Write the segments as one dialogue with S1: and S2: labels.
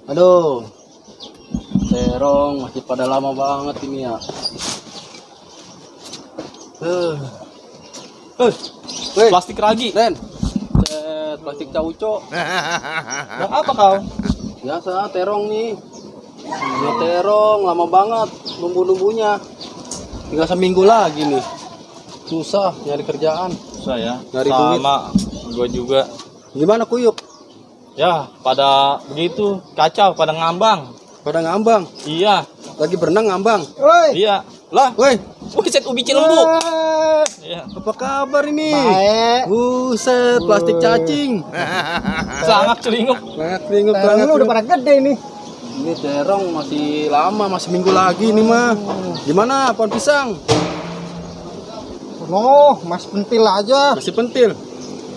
S1: Aduh, terong masih pada lama banget ini ya.
S2: Plastik ragi.
S1: Ren, plastik cauco.
S2: Yang apa kau?
S1: Biasa terong nih. Ini terong lama banget nunggu-nunggunya. Tinggal seminggu lagi nih. Susah nyari kerjaan.
S2: Susah ya.
S1: Nyari duit.
S2: Sama gue juga.
S1: Gimana Kuyuk?
S2: Ya, pada begitu kacau, pada ngambang.
S1: Pada ngambang.
S2: Iya,
S1: Lagi berenang ngambang.
S2: iya. Lah,
S1: Woi,
S2: buset ubi Cilembu. Iya.
S1: apa kabar ini?
S3: Baik.
S1: Buset, plastik cacing.
S2: Sangat celinguk.
S1: Banyak keringet
S3: Terong
S1: banget.
S3: lu udah pada gede nih.
S1: Ini terong masih lama, masih minggu lagi nih mah. Gimana pohon pisang?
S3: Mas pentil aja.
S1: Masih pentil.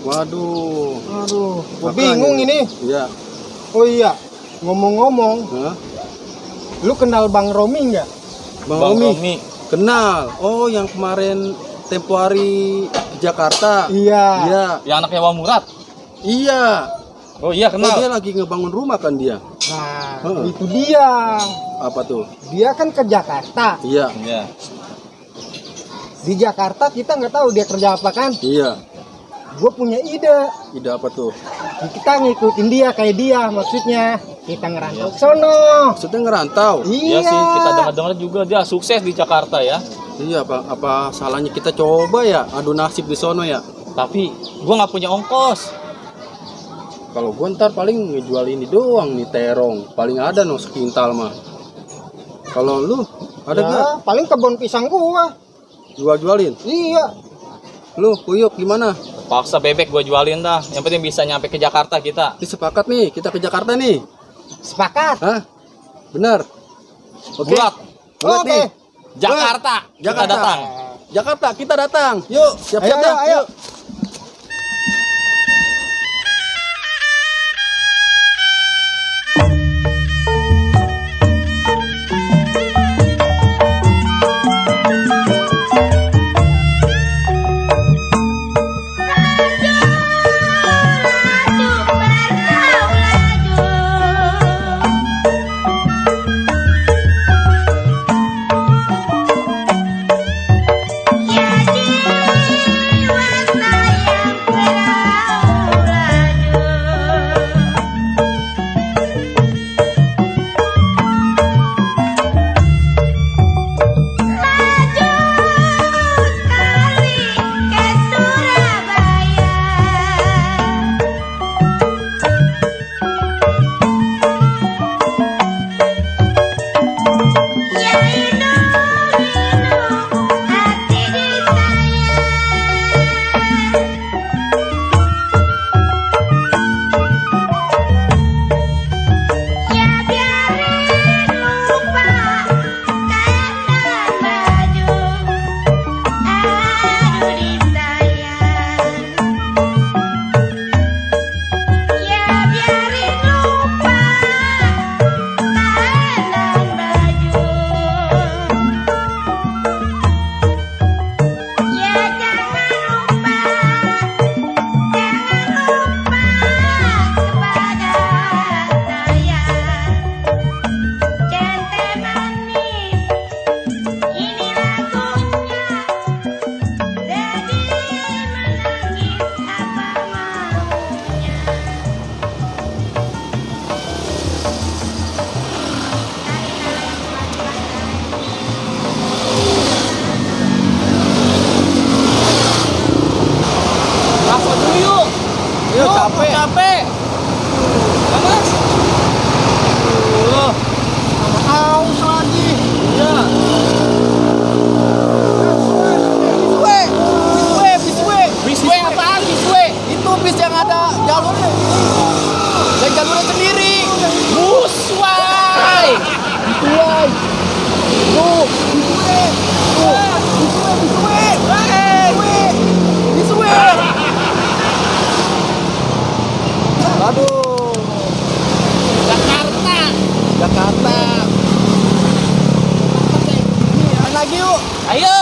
S1: Waduh.
S3: Aduh, gua
S1: Makanya.
S3: bingung ini.
S1: Iya.
S3: Oh iya, ngomong-ngomong,
S1: Hah?
S3: lu kenal Bang Romi nggak?
S1: Bang
S2: Bang
S1: Romi.
S2: Romi.
S1: Kenal. Oh, yang kemarin tempo hari ke Jakarta.
S3: Iya.
S1: Iya.
S2: Ya anaknya Wah Murad.
S1: Iya.
S2: Oh iya
S1: Oh,
S2: kenal.
S1: dia lagi ngebangun rumah kan dia.
S3: Nah,
S1: Heeh.
S3: itu dia.
S1: Apa tuh?
S3: Dia kan ke Jakarta.
S1: Iya.
S2: Iya.
S3: Di Jakarta kita nggak tahu dia kerja apa kan.
S1: Iya.
S3: Gue punya ide.
S1: Ide apa tuh?
S3: Kita ngikutin dia kayak dia, maksudnya kita ngerantau ke sono.
S1: Maksudnya ngerantau.
S2: Iya sih, kita dengar-dengar juga dia sukses di Jakarta ya.
S1: Iya, apa salahnya kita coba ya adu nasib di sono ya?
S2: Tapi gua nggak punya ongkos.
S1: Kalau gua ntar paling ngejual ini doang nih terong. Paling ada no sekintal mah. Kalau lu ada
S3: Ya,
S1: nggak
S3: paling kebun pisang gua.
S1: jualin?
S3: Iya.
S1: Lu Kuyuk gimana?
S2: Paksa bebek gua jualin dah. Yang penting bisa nyampe ke Jakarta kita.
S1: Ini sepakat nih kita ke Jakarta nih.
S3: Sepakat.
S1: Hah? Benar. Oke.
S2: Bulat.
S1: Bulat
S3: Oke.
S1: nih.
S2: Jakarta. Kita
S1: Jakarta.
S2: datang.
S1: Jakarta kita datang. Yuk, siap-siap
S3: Ayo,
S1: dah.
S3: ayo.
S1: Yuk.
S2: Rasa dulu yuk.
S1: Yuk, capek.
S2: Capek. Panas.
S3: Haus lagi.
S2: Iya. Biswe apaan biswe?
S1: Itu bis yang ada jalurnya. Yang jalurnya sendiri.
S2: Muswai.
S1: Tuh, biswe. Biswe. Aduh,
S2: Jakarta.
S1: Jakarta. Main lagi yuk.
S2: Ayo.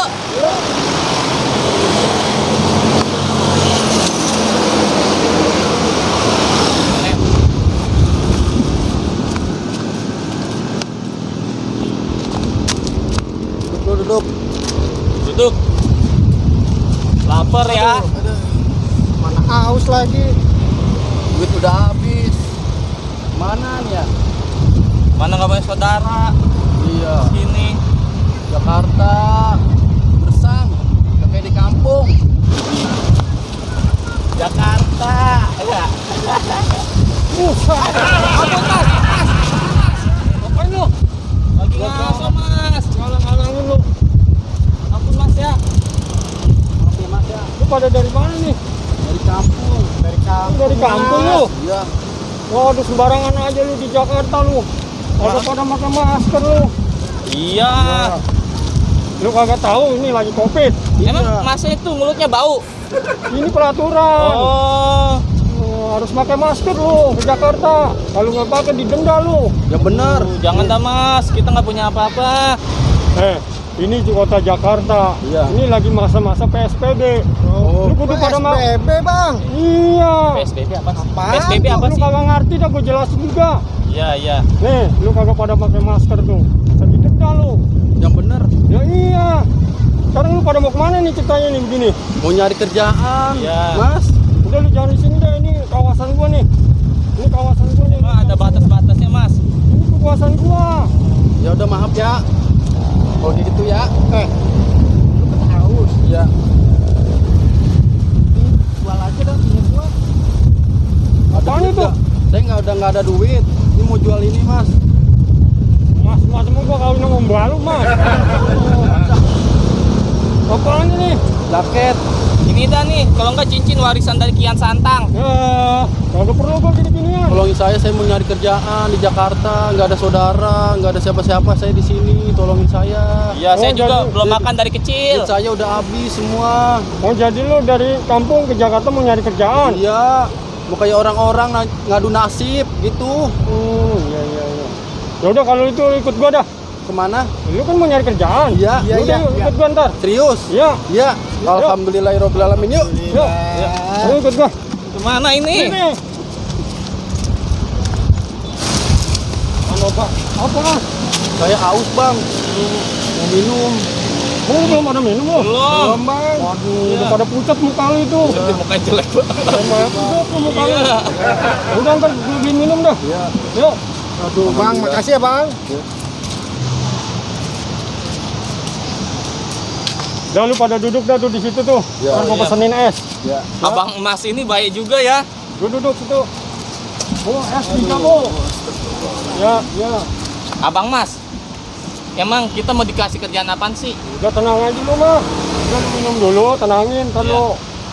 S1: duduk.
S2: Duduk. Lapar ya.
S1: Aduh.
S3: Mana haus lagi.
S1: Duit udah habis. Mana nih ya?
S2: Mana nggak punya saudara?
S1: Iya.
S2: Sini.
S1: Jakarta. Bersang. Udah kayak di kampung.
S2: Jakarta. Ya.
S3: Ampun mas.
S2: Ngapain lu? Lagi ngaso mas.
S3: Ngalang-ngalangin lu.
S2: Ampun mas ya.
S1: Oke mas ya.
S3: Lu pada dari mana nih?
S1: Dari kampung. Dari kampung.
S3: Dari kampung lu.
S1: Iya.
S3: Waduh sembarangan aja lu di Jakarta lu. Pada pakai masker lu.
S2: Iya.
S3: Lu kagak tahu ini lagi Covid.
S2: Emang masnya itu mulutnya bau?
S3: Ini peraturan.
S2: Oh.
S3: Harus pakai masker lu ke Jakarta. Kalau nggak pakai didenda lu.
S1: Ya benar.
S2: Jangan dah mas, kita nggak punya apa-apa.
S3: Ini di kota Jakarta.
S1: Iya.
S3: Ini lagi masa-masa PSBB.
S1: Oh.
S3: Lu kudu pada
S4: PSBB bang.
S3: Iya.
S2: PSBB apa?
S4: Apaan
S2: PSBB apa
S3: Lu
S2: sih?
S3: kagak ngerti dah gue jelasin juga.
S2: Iya, iya.
S3: Nih, lu kagak pada pakai masker tuh. Bisa didenda lu.
S1: Yang benar.
S3: Ya iya. Sekarang lu pada mau kemana nih ceritanya nih begini?
S1: Mau nyari kerjaan.
S2: Iya.
S1: Mas.
S3: Udah lu jangan di sini deh, ini kawasan gua nih. Ini kawasan gua nih.
S2: Emang ada batas-batasnya mas?
S3: Ini kawasan gua.
S1: Ya udah maaf ya. Kalau gitu ya.
S3: Haus.
S1: Iya.
S3: Jual aja dah punya gua. Apaan
S1: duit
S3: itu?
S1: nggak? Saya nggak ada duit. Ini mau jual ini mas.
S3: Mas mau gua kawin sama mbak lu, Mas. Apaan ini?
S1: Jaket.
S2: Ini dah nih, kalau nggak cincin warisan dari Kian Santang.
S3: Ya, kagak perlu gua gini-ginian.
S1: Tolongin saya mau nyari kerjaan di Jakarta. Nggak ada saudara, nggak ada siapa-siapa. Saya di sini. Tolongin saya.
S2: Iya, saya
S3: Oh,
S2: juga
S3: jadi-
S2: belum makan dari kecil.
S1: Duit saya udah habis semua.
S3: Oh, jadi lu dari kampung ke Jakarta mau nyari kerjaan?
S1: Iya. Mau kayak orang-orang ngadu nasib gitu.
S3: Iya. Ya udah kalau itu ikut gua dah.
S1: Kemana?
S3: Lu kan mau nyari kerjaan.
S1: Iya,
S3: Ya
S1: iya,
S3: udah, ikut gua ntar.
S1: Serius?
S3: Iya.
S1: Iya. Alhamdulillahirobbilalamin yuk.
S3: Yuk. Ayo ikut gua.
S2: Kemana ini?
S3: Ini. Halo, Pak. Apa, Mas?
S1: Saya haus bang. Mau minum.
S3: Lu belum ada minum lu?
S2: Belum.
S1: bang.
S3: Waduh, udah pada pucat muka lu itu.
S2: Jadi mukanya jelek banget.
S3: Sama pucat lu muka lu.
S2: Iya.
S3: Udah ntar gua beli minum dah.
S1: Iya.
S3: Yuk.
S4: Aduh bang, makasih ya bang.
S3: Dah lu pada duduk dah tuh di situ tuh.
S1: Ya,
S3: Kan gua
S2: iya.
S3: pesenin es.
S1: Ya.
S2: Abang Mas ini baik juga ya.
S3: Lu duduk situ. Oh, es 3 lu. Ya.
S2: Abang Mas, emang kita mau dikasih kerjaan apaan sih?
S3: Udah tenang aja lu mah. Udah lu minum dulu, tenangin. Ntar
S2: Iya.
S3: lu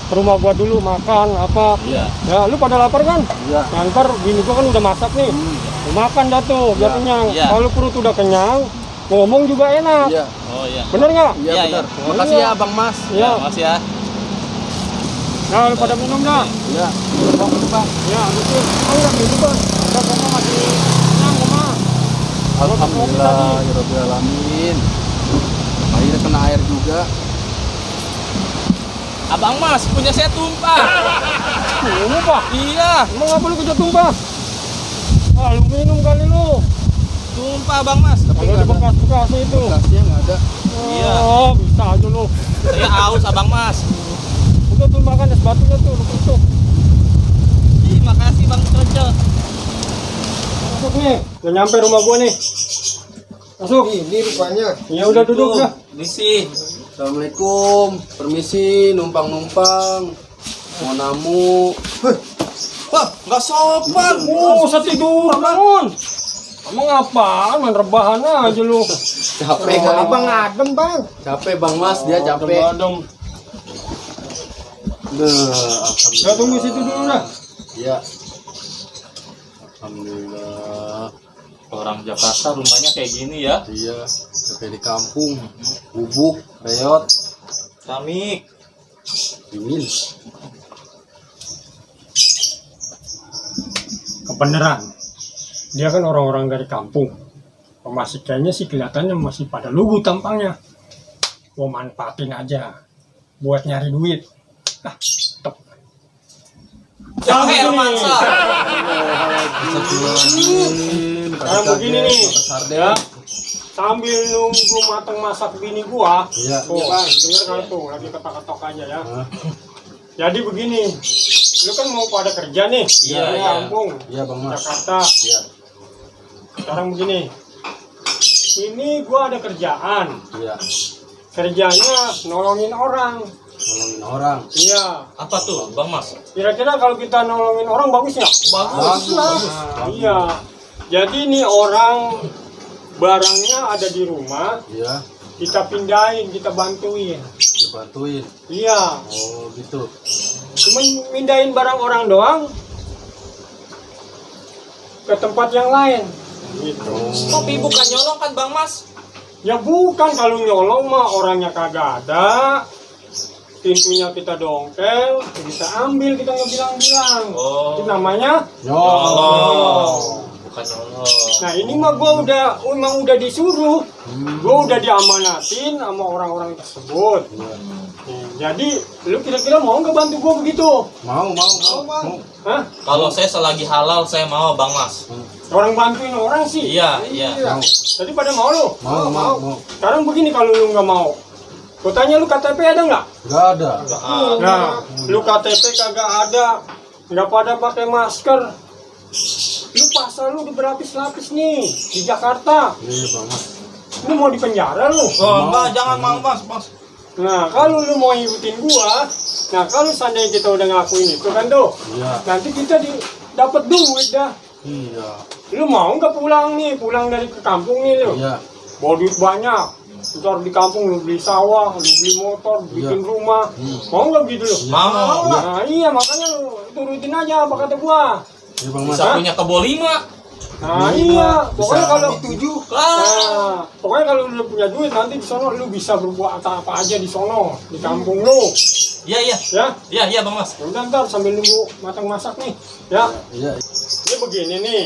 S3: ke rumah gua dulu makan apa.
S2: Iya.
S3: Ya, lu pada lapar kan?
S1: Iya.
S3: Nah, ntar bini gua kan udah masak nih. Lu makan dah tuh, biar
S1: Iya.
S3: kenyang.
S2: Iya.
S3: Kalau perut udah kenyang, ngomong juga enak.
S1: Iya.
S2: Oh iya.
S3: Bener nggak?
S1: Iya
S2: Iya,
S1: benar.
S3: iya.
S1: Makasih ya bang Mas.
S3: Iya.
S2: Makasih ya.
S3: Nah, lu pada minum dah.
S1: Iya.
S3: Ya, betul. Oh, enggak gitu, Bang. Udah gua masih kenyang gua mah.
S1: Alhamdulillahirobbilalamin. Akhirnya kena air juga.
S2: Abang Mas, punya saya tumpah.
S3: Minum, Pak.
S2: Iya,
S3: Emang apa lu kerja tumpah? Ah, lu minum kali lu.
S2: tumpah Abang Mas.
S1: Tapi
S3: Kalau
S1: nggak
S3: di
S1: ada.
S3: bekas-bekas itu.
S1: Bekasnya nggak ada.
S2: Iya.
S3: Oh, bisa aja lu.
S2: Saya haus Abang Mas.
S3: Udah tuh makan es batunya tuh, lu tutup.
S2: Ih, makasih Bang Coco.
S3: Masuk nih. Udah nyampe rumah gua nih. Masuk.
S4: Ini rupanya.
S3: Ya udah duduk dah.
S2: Misi.
S1: Assalamualaikum. Permisi, numpang-numpang. Mau namu.
S2: Wah, nggak sopan.
S3: Oh, usah tidur, bangun. Kamu ngapaan? Main rebahan aja lu.
S1: Capek kali
S4: Abang adem bang.
S1: Capek bang Mas, dia capek.
S3: Adem.
S1: Alhamdulillah.
S3: Ya tunggu situ dulu dah.
S1: Iya. Alhamdulillah.
S2: Orang Jakarta rumahnya kayak gini ya.
S1: Iya. Kayak di kampung. Bubuk, reot,
S2: Samik.
S1: dingin.
S3: Kebenaran. Dia kan orang-orang dari kampung. Masih kayaknya sih kelihatannya masih pada lugu tampangnya. Gua manfaatin aja buat nyari duit. Ah, tetep.
S2: Jangan mangsa.
S3: Sekarang begini nih. Ya. sambil nunggu matang masak bini gua.
S1: Iya.
S3: Tuh, denger kan tuh, lagi ketok-ketok aja ya.
S1: Hah?
S3: Jadi begini, lu kan mau pada kerja nih,
S2: Iya,
S3: di
S2: iya.
S3: kampung,
S1: Iya Bang Mas.
S3: Jakarta.
S1: Iya.
S3: Sekarang begini, ini gua ada kerjaan,
S1: Iya.
S3: kerjanya nolongin orang.
S1: Nolongin orang.
S3: Iya,
S2: Apa tuh, Bang Mas?
S3: kira-kira kalau kita nolongin orang bagus nggak?
S2: Bagus.
S3: Iya, jadi nih orang barangnya ada di rumah,
S1: Iya.
S3: kita pindahin, kita bantuin.
S1: Dibantuin.
S3: Iya,
S1: Oh gitu.
S3: cuma mindahin barang orang doang ke tempat yang lain. Gitu.
S2: Tapi bukan nyolong kan, Bang Mas?
S3: Ya bukan, kalau nyolong mah orangnya kagak ada, pintunya kita dongkel, kita ambil, kita nggak bilang-bilang.
S2: Oh.
S3: Itu namanya.
S2: Nyolong. Bukan nyolong.
S3: Nah ini mah gua emang udah disuruh, gua udah diamanatin sama orang-orang tersebut.
S1: Iya.
S3: Jadi lu kira-kira mau nggak bantu gua begitu?
S1: Mau.
S3: Hah?
S2: Kalau saya selagi halal, saya mau, Bang Mas.
S3: Orang bantuin orang sih.
S2: Iya, iya.
S1: Mau.
S3: Jadi pada mau lu?
S1: Mau.
S3: Sekarang begini, kalau lu nggak mau, gua tanya lu KTP ada nggak?
S1: Gak ada.
S3: Nah, lu KTP kagak ada, nggak pada pakai masker. Lu pasal lu berlapis-lapis nih di Jakarta.
S1: Iya Bang Mas.
S3: Lu mau di penjara lu.
S2: Oh, enggak, jangan Bang Mas, Mas.
S3: Nah, kalau lu mau ngikutin gua, nah kalau seandainya kita udah ngakuin itu kan tuh,
S1: Iya.
S3: nanti kita dapat duit dah.
S1: Iya.
S3: Lu mau nggak pulang dari ke kampung nih lu?
S1: Iya.
S3: Bawa duit banyak. Ntar di kampung lu beli sawah, lu beli motor, bikin rumah. Mau nggak gitu lu?
S2: Mau.
S3: Nah, iya makanya lu turutin aja apa kata gua.
S1: Iya Bang Mas.
S2: Bisa punya kebo 5.
S3: Nah, iya. Pokoknya kalau
S2: Ah.
S3: pokoknya kalau lu udah punya duit nanti di sono lu bisa berbuat apa aja di sono, di kampung lu.
S2: Iya, iya.
S3: Ya.
S2: Iya, iya, Bang Mas.
S3: Ya udah ntar sambil nunggu matang masak nih. Ya.
S1: Iya.
S3: Ini begini nih.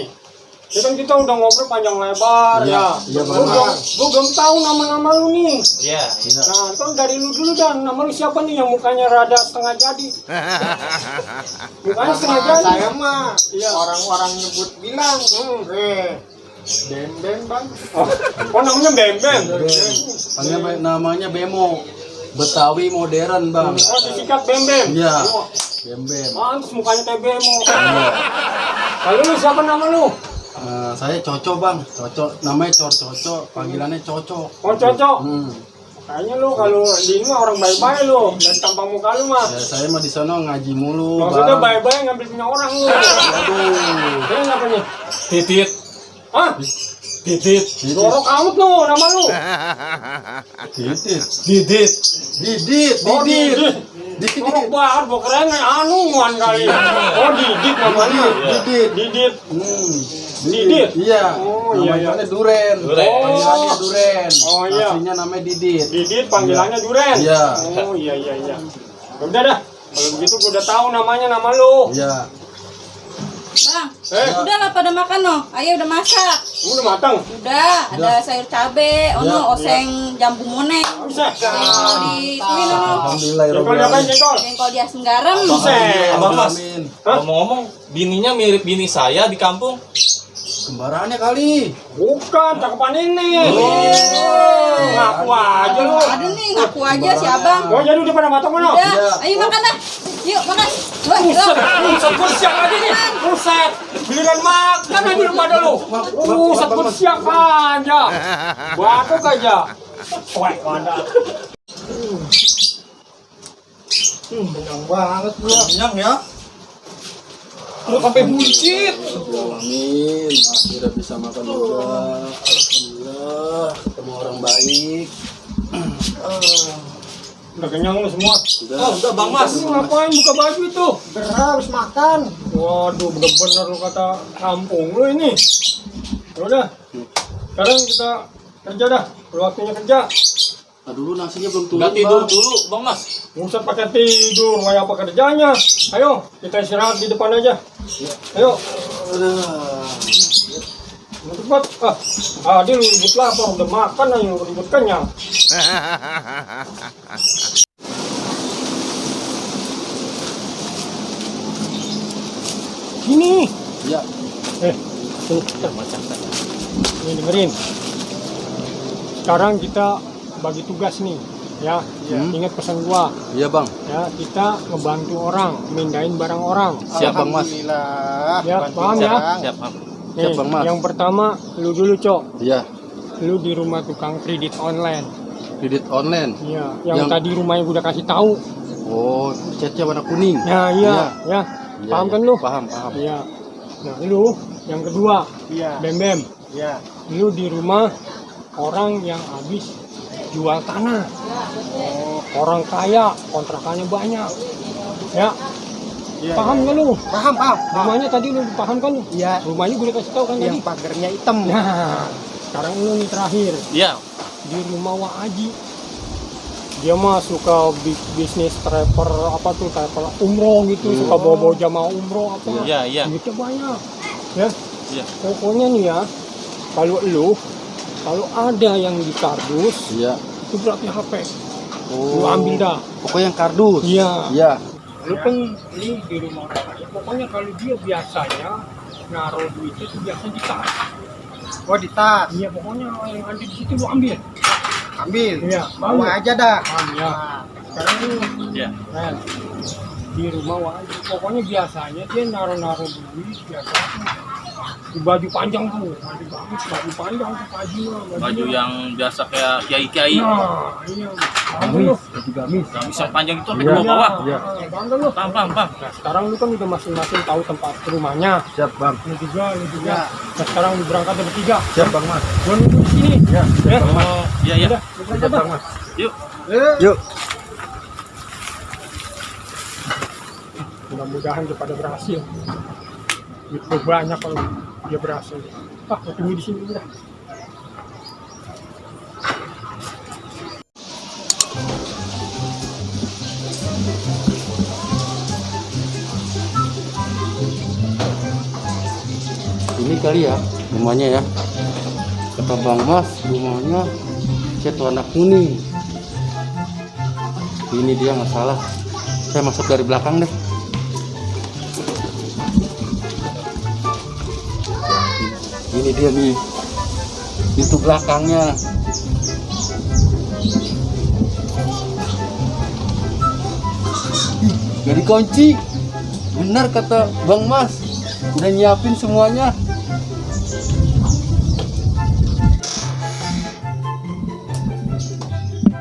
S3: Ini kan kita udah ngobrol panjang lebar
S1: Iya,
S3: ya.
S1: iya,
S3: Gua
S1: Bang.
S3: belum tahu nama-nama lu nih.
S2: Iya.
S1: Iya.
S3: Nah, kan dari lu dulu dan nama lu siapa nih yang mukanya rada setengah jadi? Mukanya setengah jadi.
S4: Saya mah
S3: Iya.
S4: orang-orang nyebut bilang, Bem bang.
S3: Oh namanya Bem Bem.
S1: Namanya Bemo. Betawi modern Bang.
S3: Oh disingkat Bem Bem.
S1: Iya.
S3: Oh,
S1: Bem.
S3: pantes mukanya kayak Bemo. Kalau lu siapa nama lu?
S1: Saya Coco Bang. Coco. Namanya Coco. Panggilannya Coco.
S3: Oh Cocok. Kayaknya lu kalau di ini mah orang baik-baik lu. Dan tampang muka lu mah.
S1: Ya, saya mah di sana ngaji mulu
S3: Maksudnya
S1: Bang.
S3: baik-baik ngambil punya orang lu.
S1: Aduh.
S3: Ini apa nih?
S2: Titit.
S3: Hah?
S2: Titit.
S3: Dorok amat lu nama lu.
S1: Didit.
S2: Didit.
S1: Didit.
S3: Oh,
S1: Didit.
S3: Didit. Dorok banget, gua keren anuan kali. Oh Didit namanya.
S1: Didit.
S3: Didit.
S1: Didit. Iya.
S3: Oh, iya, iya.
S1: Namanya Duren.
S2: Duren.
S1: Panggilannya Duren.
S3: Oh, iya.
S1: Aslinya namanya Didit.
S3: Didit panggilannya Duren.
S1: Iya.
S3: Oh iya. Ya udah dah. Kalau begitu gua udah tahu namanya nama lu.
S1: Iya.
S5: Bang,
S3: Eh,
S5: udah lah pada makan no. Ayah udah masak.
S3: udah matang.
S5: Udah, ada sayur cabe, ono
S1: Ya.
S5: oseng jambu moneng.
S3: Bisa.
S5: Jengkol di kuih no.
S1: Alhamdulillah ya
S3: Jengkol
S1: Rabbil
S3: diapain
S1: alamin.
S3: jengkol?
S5: Jengkol di asam garam.
S3: Buset.
S2: Abang Mas.
S1: Amin.
S3: Hah?
S2: Ngomong-ngomong, bininya mirip bini saya di kampung.
S1: Kembarannya kali.
S3: Bukan, cakepan ini. Ngaku aja lu.
S5: Ada nih, ngaku aja si abang.
S3: Oh jadi udah pada matang mana?
S5: Udah,
S1: Iya.
S5: ayo makan dah. Yuk makan. Wah,
S3: Buset,
S5: yuk.
S3: buset kursiak aja nih. Buset, giliran makan aja lu pada lu. Buset kursiak aja. Batuk aja. Wah, ada.
S4: Kenyang banget gua.
S2: Kenyang ya?
S3: Lu sampai buncit.
S1: Amin. Akhirnya bisa makan juga. Alhamdulillah. Ketemu orang baik.
S3: Udah kenyang lu semua.
S2: Oh, udah Bang Mas.
S3: Lu ngapain buka baju itu?
S4: Gerah habis makan.
S3: Waduh, bener-bener lu kata kampung lu ini. Udah. Sekarang kita kerja dah. Waktunya kerja.
S1: Dulu nasinya belum turun.
S2: Nggak tidur
S1: Bang.
S2: dulu, Bang Mas.
S3: Nggak pakai tidur, kayak apa kerjanya? Ayo, kita istirahat di depan aja. Ayo, cepat. Dia lu ribut lapar, udah makan aja, lu ribut kenyang. Gini.
S1: Ya.
S3: Sini, kita baca. Ini dengerin. sekarang kita bagi tugas nih, ya. Ingat pesan gua,
S1: Iya bang.
S3: ya kita ngebantu orang, mindahin barang orang.
S1: Siap bang Mas.
S4: Alhamdulillah.
S3: Ya,
S4: bantu
S3: paham ya?
S4: orang.
S2: Siap, Bang.
S3: Nih,
S1: Siap, Bang Mas.
S3: yang pertama lu dulu Cok,
S1: Iya.
S3: lu di rumah tukang kredit online.
S1: Kredit online.
S3: Iya, yang
S1: Yang-
S3: tadi rumahnya gua udah kasih tahu.
S1: Oh, catnya warna kuning.
S3: Ya, iya, ya.
S1: Iya,
S3: Paham
S1: iya.
S3: kan lu?
S1: Paham, paham.
S3: Iya. Nah, lu yang kedua,
S4: Iya.
S3: Bem.
S4: Iya.
S3: Lu di rumah orang yang habis jual tanah. Orang kaya, kontrakannya banyak. Ya,
S4: Iya.
S3: paham nggak lu?
S4: Paham, paham.
S3: Rumahnya tadi lu paham kan?
S4: Iya.
S3: Rumahnya gue udah kasih tahu kan tadi.
S4: Yang pagarnya hitam.
S3: Nah, sekarang lu nih terakhir
S2: Iya.
S3: di rumah Wak Aji. Dia mah suka bisnis travel apa tuh, travel umroh gitu, suka bawa-bawa jamaah umroh apa.
S2: Iya, iya.
S3: Duitnya banyak. Ya,
S2: Iya.
S3: pokoknya nih ya, kalau ada yang di kardus,
S1: Iya.
S3: itu berarti HP.
S1: Oh.
S3: Lu ambil dah.
S1: Pokoknya yang kardus.
S3: Iya.
S1: Iya.
S3: Lu kan ini di rumah orang kaya. Pokoknya kalau dia biasanya naruh duitnya itu biasanya di tas.
S4: Oh, di tas.
S3: Iya, pokoknya yang ada di situ lu ambil.
S4: Ambil.
S3: Iya,
S4: Bawa
S3: ambil.
S4: aja dah.
S3: Ya. Sekarang lu
S2: Iya.
S3: Ren, di rumah Wahyu, pokoknya biasanya dia naruh duit biasanya di baju panjang tuh, baju bagus, baju panjang tuh
S2: Baju yang biasa kayak kiai-kiai.
S3: nah, iya, bangga lu.
S2: Gamis yang panjang itu sampai
S1: Iya.
S2: ke bawah.
S1: Iya.
S3: Bangga lu.
S2: Paham, paham, paham.
S3: Nah, sekarang lu kan udah masing-masing tahu tempat rumahnya.
S1: Siap bang.
S3: Lu juga. Nah, sekarang lu berangkat bertiga.
S1: Siap bang Mas.
S3: Gua nunggu di sini.
S1: Iya. Siap
S3: Ya.
S1: bang Mas.
S2: Oh, iya, iya.
S3: Udah, lu berangkat
S1: Siap
S3: dah.
S1: bang Mas.
S2: Yuk.
S1: Yuk.
S3: Mudah-mudahan dia pada berhasil. Itu banyak kalau dia berhasil. Ah, gua tunggu di sini udah.
S1: Ini kali ya rumahnya ya. Kata Bang Mas rumahnya cat warna kuning. Ini dia nggak salah. Saya masuk dari belakang deh. Ini dia nih pintu belakangnya. Ih, nggak dikunci. Benar kata Bang Mas. Udah nyiapin semuanya.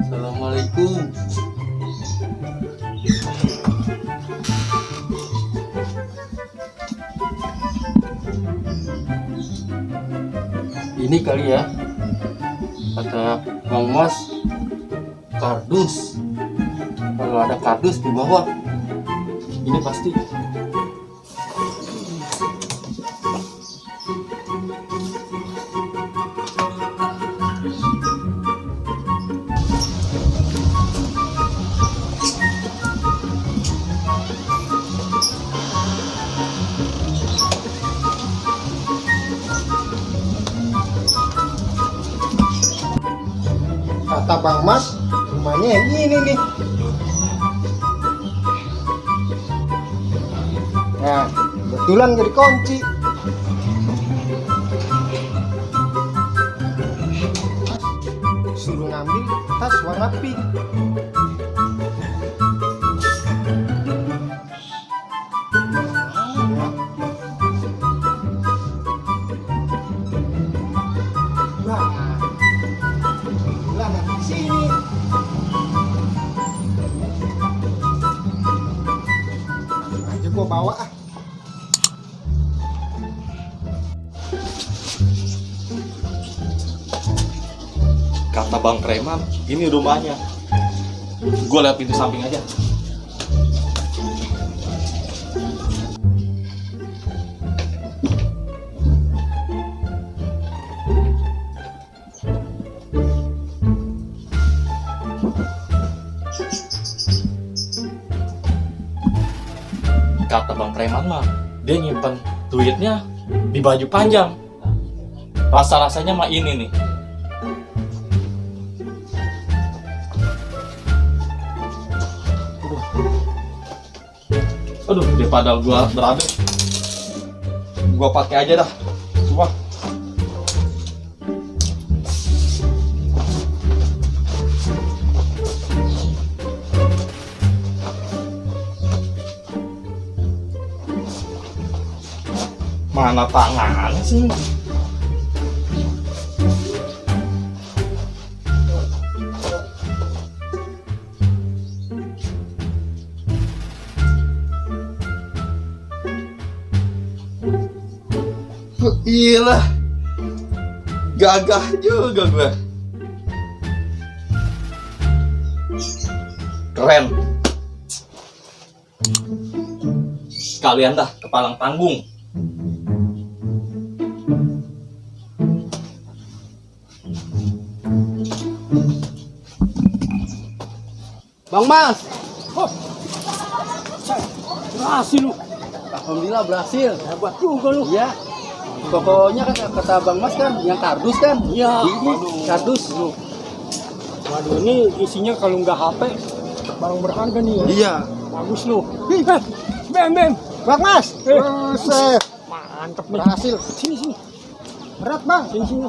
S1: Assalamualaikum. Ini kali ya kata Bang Mas kardus. Kalau ada kardus di bawah ini pasti.
S4: Kata Bang Mas, rumahnya yang ini nih. Nah, kebetulan jadi kunci. Suruh ngambil tas warna pink. Wah, lah nanti di sini. Langsung aja gua bawa ah.
S2: Kata Bang Preman, ini rumahnya. Gue lihat pintu samping aja. Kata Bang Preman mah, dia nyimpen duitnya di baju panjang. Rasa-rasanya mah ini nih. Aduh, daripada gua berabe, gua pakai aja dah. Semua. Mana tangan sih? Gila, gagah juga gue. Keren. Sekalian dah ke palang panggung.
S1: Bang Mas,
S3: Berhasil lu.
S1: alhamdulillah berhasil.
S3: Hebat juga lu.
S1: Iya. Pokoknya kata Bang Mas kan, yang kardus kan?
S3: Iya.
S1: Ini kardus.
S3: Waduh, ini isinya kalau nggak HP, barang berharga nih.
S1: Iya.
S3: Bagus lu. Bem.
S4: Bang Mas. Buset.
S3: Mantep nih.
S4: Berhasil.
S3: Sini.
S4: Berat bang.
S3: Sini.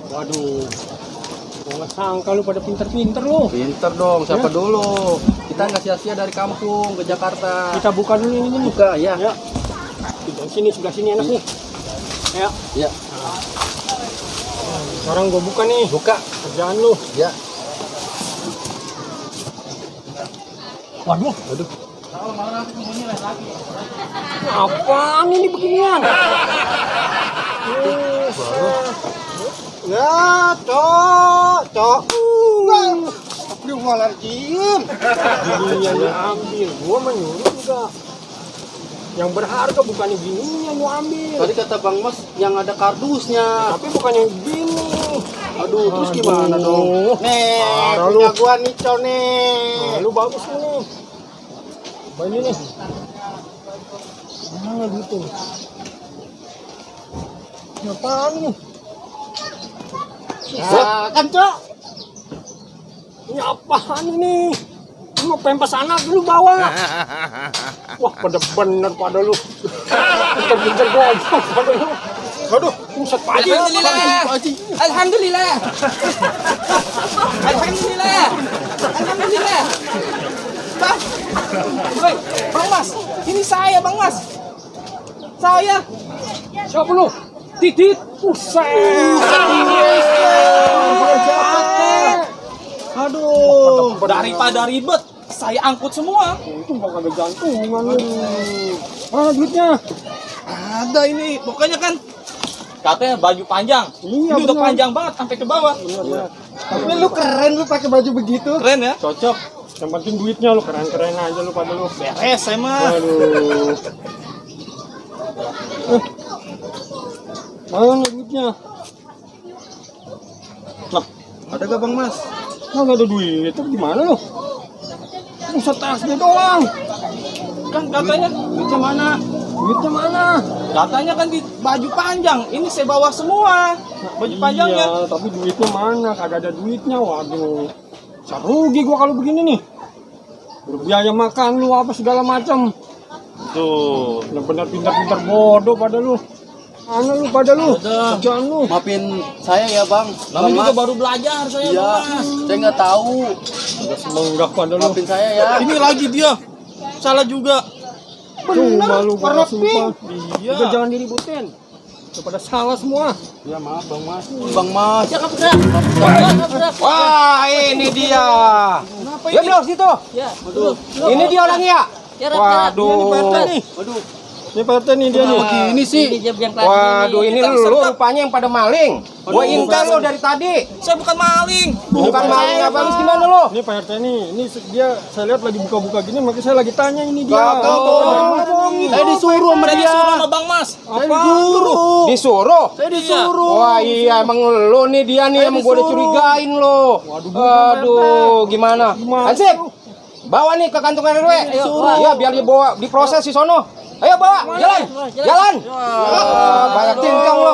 S3: Waduh. Gua nggak sangka lu pada pinter-pinter lu.
S1: Pinter dong, siapa
S3: Ya.
S1: dulu? Kita nggak sia-sia dari kampung ke Jakarta.
S3: Kita buka dulu ini nih.
S1: Buka ya.
S3: Ya. Di sini, sebelah sini enak nih. Ya.
S1: Ya.
S3: Sekarang gua buka nih.
S1: Buka.
S3: Kerjaan lu.
S1: Ya.
S3: Waduh. Apaan ini beginian?
S4: Ya, cok. Astagfirullahaladzim.
S3: Beginian lu ambil. Gua menyuruh juga. Yang berharga bukan yang beginian lu ambil.
S1: Tadi kata Bang Mas yang ada kardusnya.
S3: Tapi bukan yang begini.
S1: Aduh, terus gimana dong?
S4: Nih,
S3: Parah lu.
S4: punya gua nih, cok nih.
S3: Nah, lu bagus nih. Coba ini nih. Mana gitu? Ini apaan nih?
S4: Nah, kan cok.
S3: Ini apaan ini? Ini mau pempas anak dulu bawa. Wah, pada bener pada lu. Pinter-pinter gojek pada lu. Aduh, buset Pak Haji.
S5: Alhamdulillah. Bang. Woi, Bang Mas. Ini saya, Bang Mas. Saya.
S3: Siapa lu? Titit. Buset.
S1: Aduh.
S2: Daripada ribet, saya angkut semua.
S3: Itu bakal ada gantungan lu. Mana duitnya?
S2: Ada ini, pokoknya kan katanya baju panjang.
S3: Iya,
S2: Ini udah
S3: bener.
S2: panjang banget sampai ke bawah.
S4: Tapi lu keren lu pakai baju begitu.
S2: Keren ya?
S1: Cocok.
S3: Yang penting duitnya lu keren-keren aja lu pada lu.
S2: Beres saya mah.
S3: Aduh. Mana duitnya?
S1: Ada gak Bang Mas?
S3: Nggak ada duit, itu gimana lu? Buset tasnya doang.
S2: Kan katanya
S1: Duitnya mana?
S3: Duitnya mana?
S2: katanya kan di baju panjang. Ini saya bawa semua. Baju panjangnya.
S3: Iya, tapi duitnya mana? Kagak ada duitnya. Waduh. Bisa rugi gua kalau begini nih. Berbiaya makan lu apa segala macam.
S2: Tuh.
S3: Benar-benar pintar-pintar bodoh pada lu. Mana lu pada lu?
S2: Udah.
S3: Kerjaan lu.
S1: Maafin saya ya Bang.
S2: Namanya
S1: Bang
S2: juga
S1: Mas.
S2: baru belajar saya,
S1: Iya.
S2: Bang Mas.
S1: Saya nggak tahu.
S3: Udah semenggak pada lu.
S1: Maafin saya ya.
S2: Ini lagi dia. Salah juga.
S3: Cuma lu
S4: warna
S3: gua sumpah.
S2: Iya.
S3: Udah jangan diributin. Udah pada salah semua.
S1: Ya maaf Bang Mas. Bang Mas.
S5: Jangan bergerak.
S6: Wah, ini dia.
S2: Kenapa
S6: Ya
S2: ini?
S6: belum situ.
S5: Ya.
S6: Ini dia orangnya.
S3: Waduh.
S2: Nih.
S1: Aduh.
S3: Ini Pak RT nih dia nih.
S1: Begini sih.
S5: Ini jam yang tadi
S6: Waduh, ini
S5: kita
S6: lu
S5: sergap.
S6: rupanya yang pada maling. Gua intel lo dari tadi.
S2: Saya bukan maling.
S6: Bukan maling apa habis gimana lo?
S3: Ini Pak RT nih. Ini dia saya lihat lagi buka-buka gini, makanya saya lagi tanya ini dia.
S6: Kagak bohong.
S1: Saya disuruh sama
S2: Saya
S1: dia.
S2: disuruh sama Bang Mas.
S1: Saya disuruh.
S6: Disuruh.
S1: Saya disuruh.
S6: Wah iya emang lo nih dia nih emang gua udah curigain lo. Aduh, gimana?
S3: Gimana?
S6: Hansip, bawa nih ke kantor RW. Iya biar dibawa diproses di sono. Ayo bawa, jalan. Wah, banyak tingkang lo.